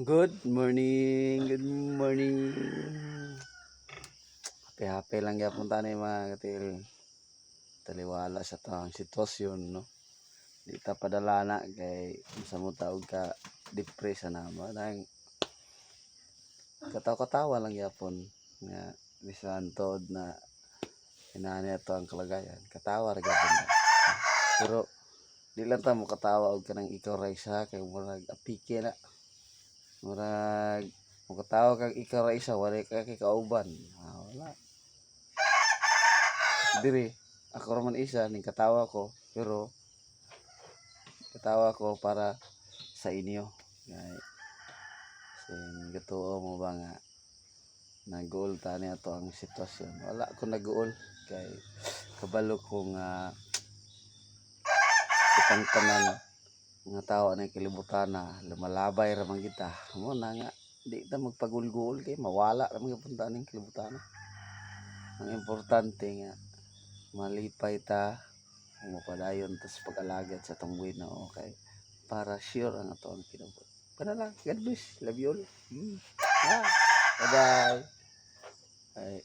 Good morning, good morning. Happy happy lang gyapon ta ni, mga katil. Taliwala sa tawang sitwasyon, no. Di ta padala na kay unsa mo taog ka depress na ba nang katawa-katawa lang gyapon nga bisan tuod na inani ato ang kalagayan. Katawa ra gyapon ta. Pero di lang ta mo katawa og kanang ikaw ra isa kay murag apike na. Murag mukatawa kag ikaw ra isa, wala ka kay kauban. Ah, wala. Diri ako ra man isa ning katawa ko, pero katawa ko para sa inyo. Kay sin gatuo mo ba nga naguol ta ni ato ang sitwasyon? Wala ko naguol kay kabalo ko nga kitang tanan nga tao na kalibutan na lumalabay ra man kita. Mo na nga di ta magpagulgul kay mawala ra man gyud ta ning kalibutan. Ang importante nga malipay ta, mopadayon ta sa pag-alagad sa atong Ginoo kay para sure ang ato ang kinabuhi. Kana lang. God bless. Love you all. Ah, bye bye. Ay.